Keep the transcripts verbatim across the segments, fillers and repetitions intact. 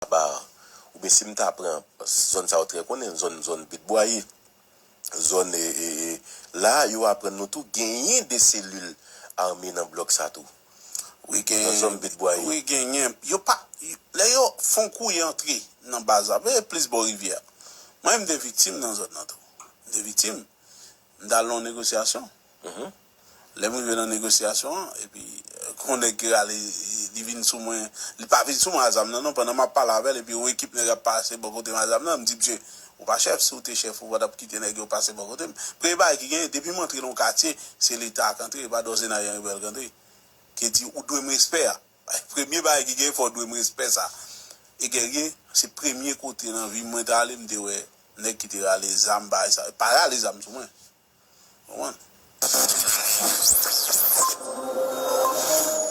Taba, oubyen si m ta pran zòn sa yo trè konnen, zòn, zòn Bèt Bwaye, zòn, e, e, e, la, yo aprann nou tou genyen de selil ame nan blòk sa tou. Wi, gen, nan zòn Bèt Bwaye. Wi, genyen. Yo pa, lè yo fè yon kouri antre nan baz la, men plis bò rivyè a. Mwen, m te viktim nan zòn nan tou. M te viktim. M t al nan yon negosyasyon. Lè m rive nan negosyasyon an, epi, eh, gon nèg ki rale, li vin sou mwen, li pa vin sou mwen a zam nan non, pandan m ap pale avè l, epi yon ekip nèg ap pase bò kote m a zam nan, m di, "Msye, ou pa chèf, si w te chèf, ou pa t ap kite nèg yo pase bò kote m." Premye bagay ki genyen, depi m antre nan yon katye, se Leta k antre, e pa Dòzenay Henri Bèl k antre. Ki di, ou dwe m respè a. Premye bagay ki genyen, fò w dwe m respè sa. E Guerrier, se premye kote nan vi m mwen t ale, m te wè nèg ki te rale zam, bagay sa. Pa rale zam sou mwen. Konprann?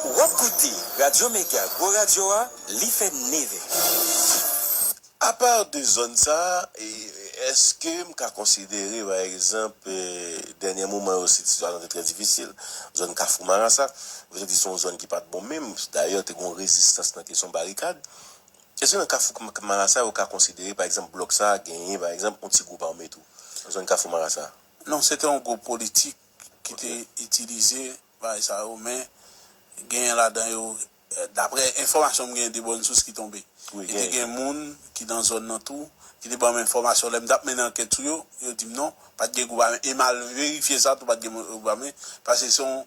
W ap koute Radyo Mega Gwo Radyo a, li fè nevè. Apa de zòn sa a, e, èske m ka konsidere, pa egzanp, e, dènye moman yo, sitiyasyon te trè difisil, zòn Kafou Marasa, vle di se yon zòn ki pa t bon menm, dayè te gen yon rezistans nan kesyon barikad. Èske nan Kafou K-, Marasa yo ka konsidere, pa egzanp, blòk sa a genyen, pa egzanp, yon ti gwoup ame tou, nan zòn Kafou Marasa? Non, se te yon gwoup politik ki te itilize bagay sa yo, men genyen ladan yo, eh, daprè enfòmasyon m genyen de bòn sous ki tonbe. Wi, e te gen moun ki nan zòn nan tou, ki te ban m enfòmasyon. Lè m t ap mennen ankèt sou yo, yo di m non, pa t gen gwoup ame. E m al verifye sa tou, pa t gen gwoup ame, paske se yon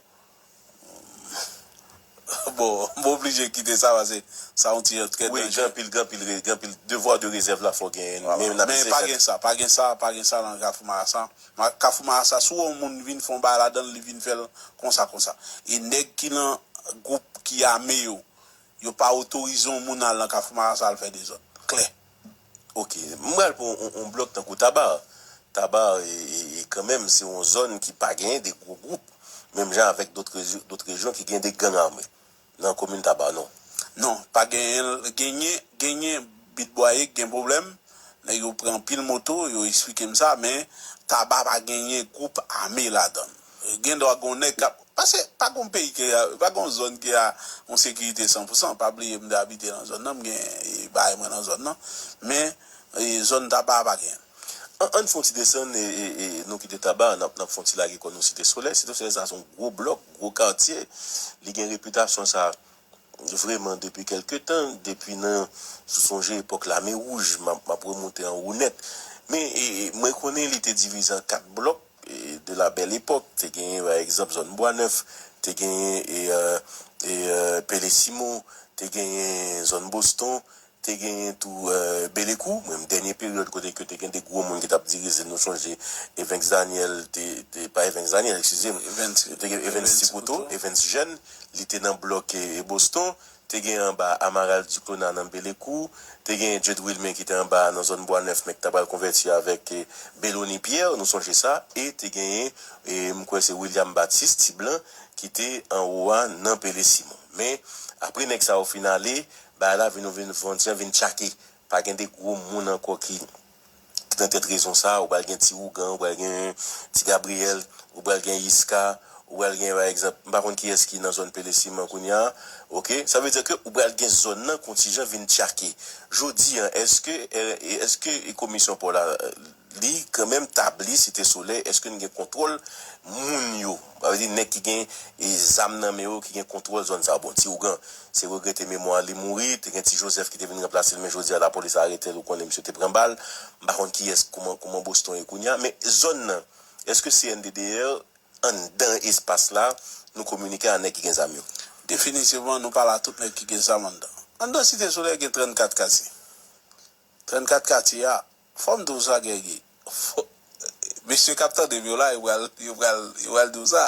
Bon, m oblije kite sa paske sa yon ti jan trè danjere. Wi, gen anpil, gen anpil, gen anpil devwa de rezèv la fò genyen. Men n ap eseye fè. Men pa gen sa, pa gen sa, pa gen sa nan Kafou Marasa. Kafou Marasa, si w wè yon moun vin fè yon bagay ladan l, li vin fè l konsa, konsa. E nèg ki nan gwoup ki ame yo, yo pa otorize yon moun al nan Kafou Marasa al fè dezòd. Klè. Ok, m pral pran yon, yon blòk tankou Taba. Taba, e, e, e kanmenm, se yon zòn ki pa genyen de gwo gwoup, menm jan avèk dòt rejyon, dòt rejyon ki gen de gang ame nan komin Taba, non? Non, pa genyen, genyen, genyen Bèt Bwaye k gen pwoblèm, nèg yo pran anpil moto, yo eksplike m sa, men Taba pa genyen gwoup ame ladan l. Gen dwa gen yon nèg k ap Paske pa gon peyi ki, pa gon zòn ki a yon sekirite san pou san. Pa bliye m te abite nan zòn nan, m gen e, bagay mwen nan zòn nan. Men e, zòn Taba a pa genyen. An, ann fè yon ti desann, e, e, e, nou kite Taba, n ap, n ap fè yon ti lage kò nou Site Solèy. Site Solèy sa se yon gwo blòk, gwo katye. Li gen repitasyon sa vreman depi kèlke tan, depi nan, si w sonje epòk Lame Wouj, m ap, m ap remonte anwo nèt. Men e, e, mwen konnen li te divize an kat blòk. E, de la belle époque, te genyen, pa egzanp, zòn Bwa Nèf, te genyen, e, e, e, Pele Simon, te genyen zòn Boston, te genyen tou, e, Belekou. Menm dènye peryòd kote ke te gen de gwo moun ki t ap dirije, nou sonje Evens Daniel, te, te, pa Evens Daniel, eskize m, te gen Evens Ti Kouto, Evens Jèn, li te nan blòk, e, e, Boston. Te gen anba Amaral Duclona nan Belekou, te gen Jude Wilmen ki te anba nan zòn Bwa Nèf, men ki ta pral konvèti avèk, e, Belony Pierre, nou sonje sa, e te genyen, e, m kwè se William Baptiste, Ti Blan, ki te anwo a nan Pele Simon. Men, apre nèg sa yo fin ale, bagay la vin, vin, fè yon ti jan vin tchake. Pa gen de gwo moun ankò ki, ki nan tèt rejyon sa a, ou pral gen Ti Ougan, ou pral gen Ti Gabriyèl, ou pral gen Yiska, ou pral gen, pa egzanp, m pa konn kiyès ki nan zòn Pele Siman kounye a, oke? Sa vle di ke ou pral gen zòn nan kontijan vin tchake. Jodi a, èske, e, èske komisyon pò la, li kanmenm tabli Site Solèy, èske n gen kontwòl moun yo? Sa vle di nèg ki gen, e, zam nan men yo, ki gen kontwòl zòn sa a. Bon, Ti Ougan, se regrete memwa li mouri, te gen Ti Jozèf ki te vin ranplase l, men jodi a lapolis arete l, ou konnen misye te pran bal. M pa konn kiyès, kouman, kouman Boston ye kounye a, men zòn nan, èske C N D D R, anndan espas la, nou kominike a nèg ki gen zam yo? Definitivman, nou pale a tout nèg ki gen zam anndan. Anndan Site Solèy gen trannkat katye. Trannkat katye a, fò m di w sa, Guerrier. Fò, mesye k ap tande m yo la, yo pral, yo pral, yo pral di w sa.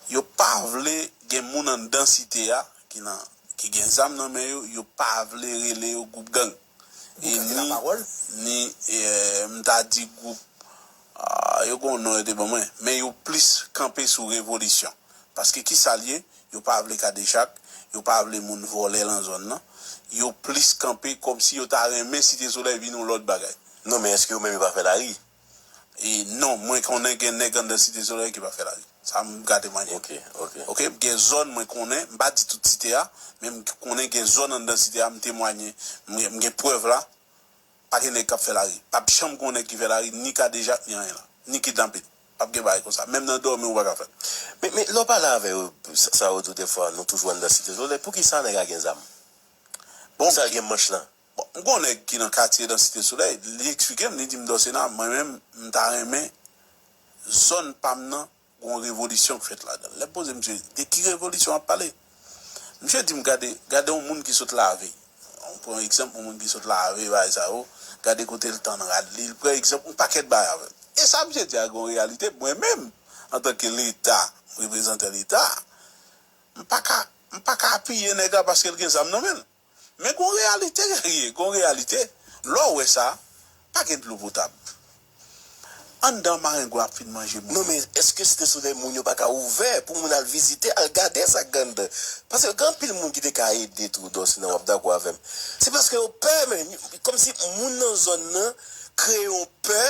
Yo pa vle gen moun anndan site a ki nan, ki gen zam nan men yo, yo pa vle rele yo gwoup gang. E ni, ni, e, m ta di gwoup, a, yo gen yon non yo te ban mwen, men yo plis kanpe sou revolisyon. Paske kisa l ye? Yo pa vle kadejak, yo pa vle moun vòlè nan zòn nan. Yo plis kanpe kòmsi yo ta renmen Site Solèy vin yon lòt bagay. Non, men èske yo menm yo pa fè lari? E non, mwen konnen gen nèg anndan Site Solèy ki pa fè lari. Sa m ka temwanye. Ok, ok. Ok, gen zòn mwen konnen, m pa di tout site a, men m konnen gen zòn anndan site a, m temwanye, m gen, m gen prèv la, pa gen nèg k ap fè lari. P ap janm gen yon nèg ki fè lari, ni kadejak, ni anyen la, ni kidnapin. P ap gen bagay konsa. Menm nan dòmi, ou pa ka fè l. Men, men lè w pale avè yo, sa, sa yo di w dèfwa, nou toujou anndan Site Solèy, poukisa nèg a gen zam? Bon, poukisa l gen manch lan? Bon, m gen yon nèg ki nan katye nan Site Solèy, li eksplike m, li di m, Dòsena, mwen menm, m ta renmen zòn pa m nan, gon revolisyon k fèt ladan l. Lè m poze misye, de ki revolisyon w ap pale? Misye di m, gade, gade yon moun ki sot lave. Yon pran egzanp, yon moun ki sot lave, bagay sa yo, gade kote l tann rad li, l pran egzanp yon pakèt bagay avè l. E sa misye di a gon reyalite, mwen menm, antanke Leta, reprezantan Leta, m pa ka, m pa ka apiye nèg la paske l gen zam nan men l. Men gon reyalite, Guerrier, gon reyalite. Lè w wè sa, pa gen dlo potab. Anndan marengwen ap fin manje moun. Non, men èske Site Solèy moun yo pa ka ouvè pou moun al vizite, al gade sa k gen anndan? Paske gen anpil moun ki te ka ede tou, Dòsena, w ap dakò avè m. Se paske yo pè, men, kòmsi moun nan zòn nan kreye yon pè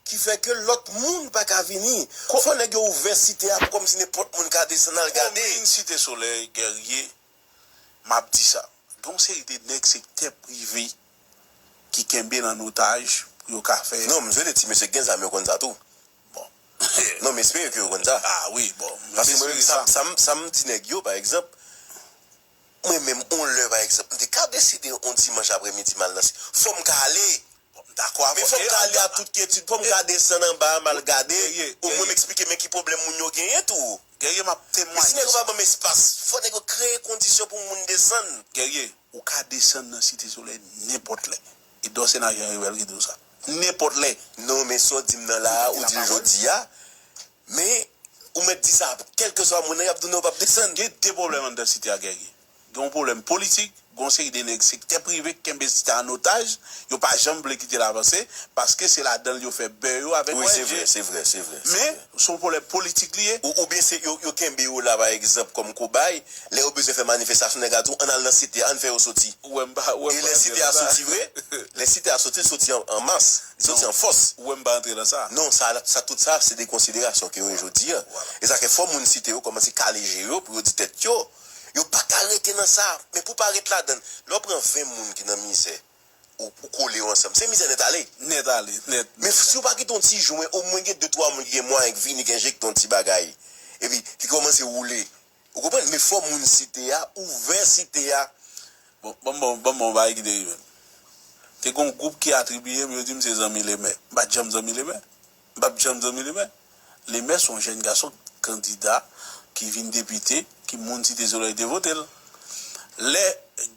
ki fè ke lòt moun pa ka vini. Fò nèg yo ouvè site a pou kòmsi nenpòt moun ka desann al gade. Komin Site Solèy, Guerrier, m ap di sa. Gen yon seri de nèg sektè prive ki kenbe l an otaj pou yo ka fè. Non, m swete ti mesye k gen zam yo konn sa tou. Bon. Non, m espere ke yo konn sa. Ah wi, bon. Paske mwen menm, sa, sa m, sa m di nèg yo, pa egzanp, mwen menm, on lè, pa egzanp, m te ka deside on dimanch aprèmidi m al nan si-, fò m ka ale. Bon, m dakò avè w. Men fò m ka ale a tout kyetid, fò m ka desann anba a, m al gade, omwen m eksplike men ki pwoblèm moun yo genyen tou. Guerrier, m ap temwaye. Men si nèg yo pa ban m espas, fò nèg yo kreye kondisyon pou moun desann. Guerrier, ou ka desann nan Site Solèy nenpòt lè. E Dòsena Jean Revel ki di w sa. Nenpòt lè. Non, men sa w di m nan la a, ou di l jodi a, men ou mèt di sa, kèlkeswa moun nan, y ap tounen, ou p ap desann. Gen de pwoblèm anndan site a, Guerrier. Gen yon pwoblèm politik, gen yon seri de nèg sektè prive k kenbe site a an otaj, yo pa janm vle kite l avanse, paske se ladan l yo fè bè yo avèk O N G. Wi, se vre, se vre, se vre. Men, se yon pwoblèm politik li ye. Ou, oubyen se yo, yo kenbe yo la, pa egzanp, kòm kobay, lè yo bezwen fè manifestasyon, nèg la di w, ann al nan site a, ann fè yo soti. Ou wè m pa, ou wè m pa antre nan sa. E lè site a soti vre, lè site a soti, l soti an, an mas, l soti an fòs. Ou wè m pa antre nan sa. Non, sa, sa, tout sa, se de konsiderasyon ke yo ye jodi a. Vwala. E sa fè fò moun site yo kòmanse kale je yo pou yo di tèt yo, yo pa ka rete nan sa. Men pou pa ret ladan l, lè w pran ven moun ki nan mizè, ou, ou kole yo ansanm, se mizè nèt ale. Nèt ale, nèt, nèt ale. Men si w pa kite yon ti jou, men omwen gen de twa moun ki gen mwayen k vini, k enjekte yon ti bagay. Epi, ki kòmanse woule. Ou konprann? Men fò moun site a, ouvè site a. Bon, ban m, ban m, ban m ba w yon bagay ki te rive m. Te gen yon gwoup ki atribiye m, yo di m se zanmi Lemè. M pa t janm zanmi Lemè. M p ap janm zanmi Lemè. Lemè se yon jèn gason kandida ki vin depite, ki moun Site Solèy te vote l. Lè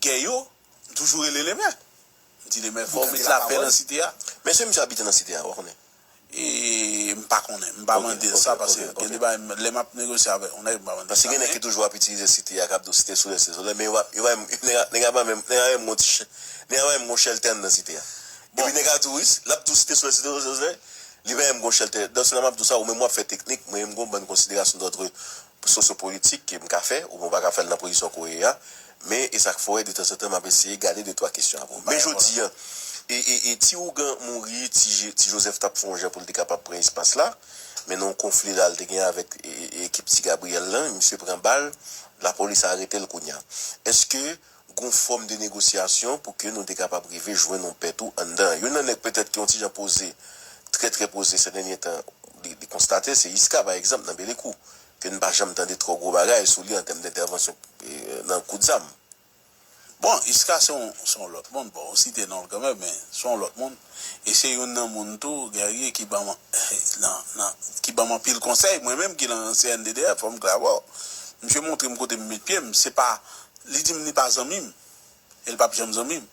gen yo, m toujou rele Lemè. M di Lemè, fò w met lapè nan site a. Men èske misye abite nan site a, w konnen? E m pa konnen, m pa mande l sa, paske gen de bagay, lè m ap negosye avèk yon nèg, m pa mande l sa. Paske gen nèg ki toujou ap itilize site a, k ap di w Site Solèy, Site Solèy, men yo pa, yo pa, nèg a, nèg a pa menm, nèg a menm gon ti ch-, nèg a pa menm gon chèltè anndan site a. Epi nèg a di w, wi, l ap di w Site Solèy, Site Solèy, Site Solèy, li pa menm gon chèltè. Donk, si l ap di w sa, ou menm w ap fè teknik, mwen menm gon bann konsiderasyon dòd sosyopolitik ke m ka fè, oubyen w pa ka fè l nan pozisyon ke w ye a. Men, e sa k fè w wè, detanzantan, m ap eseye gade de twa kesyon avè w. Men jodi a, e, e, e, ti ougan mouri, ti Je-, ti Jozèf t ap fè yon jan pou l te kapab pran espas la. Men nan yon konfli la, l te gen avèk, e, e, ekip ti Gabriyèl lan, misye pran bal, lapolis arete l kounye a. Èske gon fòm de negosyasyon pou ke nou te kapab rive jwenn yon pè tou anndan? Youn nan nèg petèt ki yon ti jan poze, trè, trè poze, sè dènye tan, li, li konstate, se Iska, pa egzanp, nan Belekou, ke n pa janm tande twò gwo bagay sou li an tèm dentèvansyon, e, nan kout zam. Bon, Iska se yon, se yon lòt moun. Bon, ou site non l kanmenm, men se yon lòt moun. E se youn nan moun tou, Guerrier, ki ban m, nan, nan, ki ban m anpil konsèy. Mwen menm ki nan C N D D F, fò m klè avè w. Misye montre m kote m met pye m. Se pa, li di m li pa zanmi m. E l p ap janm zanmi m.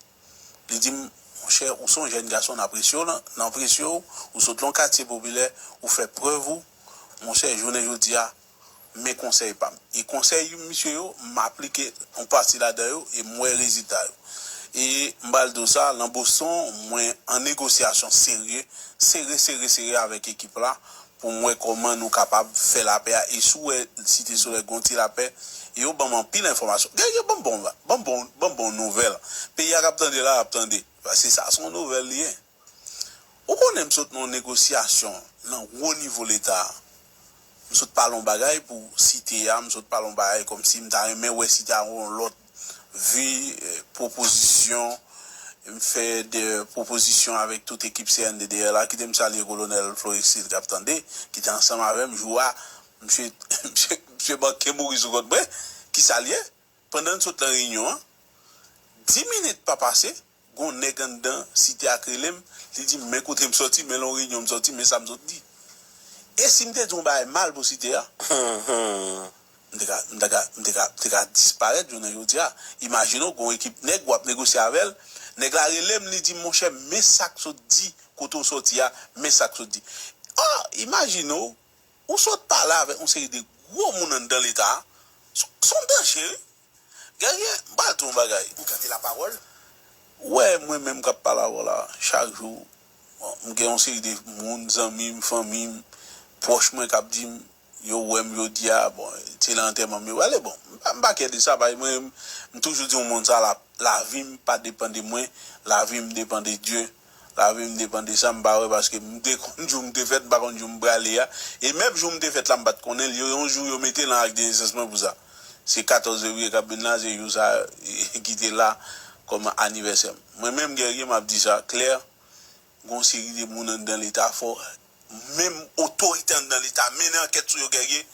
Li di m, monchè, ou se yon jèn gason, n apresye w, n apresye w, ou sot nan yon katye popilè, ou fè prèv ou. Monchè, jounen jodi a, men konsèy pa m. E konsèy misye yo, m aplike yon pati ladan yo e m wè rezilta yo. E m pral di w sa, nan Boston, mwen an negosyasyon serye, sere, sere, sere avèk ekip la pou m wè kòman nou kapab fè lapè a. E si w wè Site Solèy gen yon ti lapè, e yo ban m anpil enfòmasyon. Guerrier, ban m bon, ban m bon, ban m bon nouvèl. Peyi a k ap tande la, ap tande. Paske sa se yon nouvèl li ye. Ou konnen m sot nan yon negosyasyon nan wo nivo Leta a. M sot pale yon bagay pou Site a, m sot pale yon bagay kòmsi m ta renmen wè Site a yon lòt vi, eh, pwopozisyon. M fè de pwopozisyon avèk tout ekip C N D D L la. Kite m salye Kolonèl Florexil k ap tande, ki te ansanm avè m jou a. Misye, misye, misye manke mouri sou kont mwen. Ki sa l ye? Pandan n sot nan reyinyon an, dis minit pa pase, gon nèg anndan Site a k rele m, li di m, "Men kote m sòti, men nan yon reyinyon m sòti, men sa m sot di." E si m te di yon bagay mal pou Site a, m te ka, m te ka, m te ka, m te ka disparèt jounen jodi a. Imajine w, gon ekip nèg w ap negosye avè l, nèg la rele m, li di m, "Monchè, men sa k sot di, kote w sòti a, men sa k sot di." Oh, imajine w, ou sot pale avèk yon seri de gwo moun anndan Leta a, s-, s on danje, wi. Guerrier, m pral di w yon bagay. Ou gade lapawòl? Wè, mwen menm k ap pale avè w la, chak jou, bon, m gen yon seri de moun, zanmi m, fanmi m, pwòch mwen k ap di m, yo wè m jodi a, bon, se nan antèman m yo prale, bon, m pa, m pa kè de sa, paske mwen, m toujou di yon moun sa, la, lavi m pa depann de mwen, lavi m depann de Dye. Lavi m depann de sa, m pa wè, paske m te konn jou m te fèt, m pa konn jou m prale a. E menm jou m te fèt la, m pa t konnen l. Yo, yon jou, yo mete nan ak de nesans mwen pou sa. Se katòz fevriye k ap vin la, se jou sa ki te la kòm anivèsè m. Mwen menm, Guerrier, m ap di sa klè, gon seri de moun anndan Leta fò, menm otorite anndan Leta mennen ankèt sou yo, Guerrier,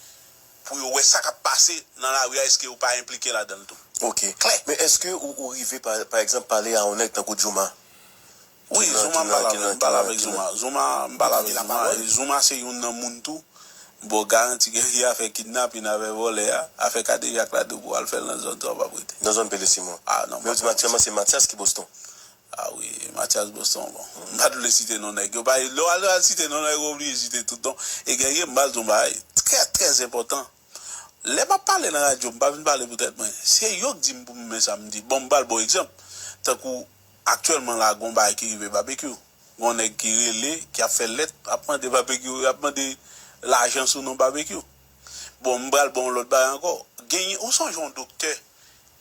pou yo wè sa k ap pase nan lari a, èske yo pa enplike ladan l tou. Ok. Klè. Men èske ou, ou rive, pa, pa egzanp, pale a yon nèg tankou Jooma? Wi, Jooma, m pale avè l, m pale avèk Jooma. Jooma, m pale avèk Jooma. E Jooma se youn nan moun tou. Bon, garanti gen li afè kidnapin, afè vòlè a, afè kadejak la tou pou al fè l nan zòn sa w p ap rete. Nan zòn Pele Simon. Ah, non. Men yo di m aktyèlman se Mathias ki Boston. Ah wi, Mathias Boston, bon. M pa t vle site non nèg yo. Lè w al, al site non nèg, ou oblije site tout non. E Guerrier, m pral di w yon bagay trè, trè enpòtan. Lè m ap pale nan radyo, m pa vin pale pou tèt mwen. Se yo k di m pou m men sa m di. Bon, m pral ba w egzanp. Tankou aktyèlman la, gon bagay ki rive Babekyou. Gon nèg ki rele, ki ap fè lèt, ap mande Babekyou, ap mande lajan sou non Babekyou. Bon, m pral ba w yon lòt bagay ankò. Genyen, ou sonje yon doktè,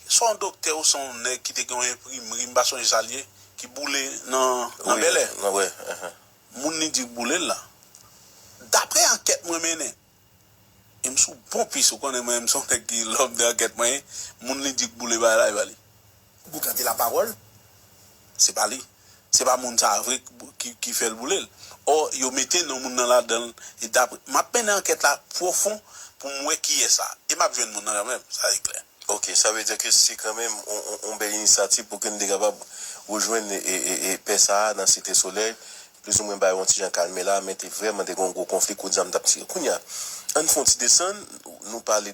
se yon doktè ou se yon nèg ki te gen yon enprimri, m pa sonje sa l ye, ki boule nan, nan Bèlè. Moun li di k boule l la. Daprè ankèt mwen mennen, e m sou bon pis, ou konnen mwen, m se yon nèg ki lòm de ankèt mwen ye, moun li di k boule bagay la, e pa li. Boukante lapawòl. Se pa li. Se pa moun sa a vre k-, ki, ki fè l boule l. Ò, yo mete non moun nan ladan l, e daprè, m ap mennen ankèt la pwofon pou m wè kiyès sa. E m ap jwenn moun nan kanmenm, sa se klè. Ok, sa vle di ke se kanmenm yon, yon, yon bèl inisyativ pou ke n te kapab rejwenn e, e, e, e pè sa a nan Site Solèy, plizoumwen bay yon ti jan kalme la, men te vrèman te gen yon gwo konfli kout zam t ap tire. Kounye a, ann fè yon ti desann, nou pale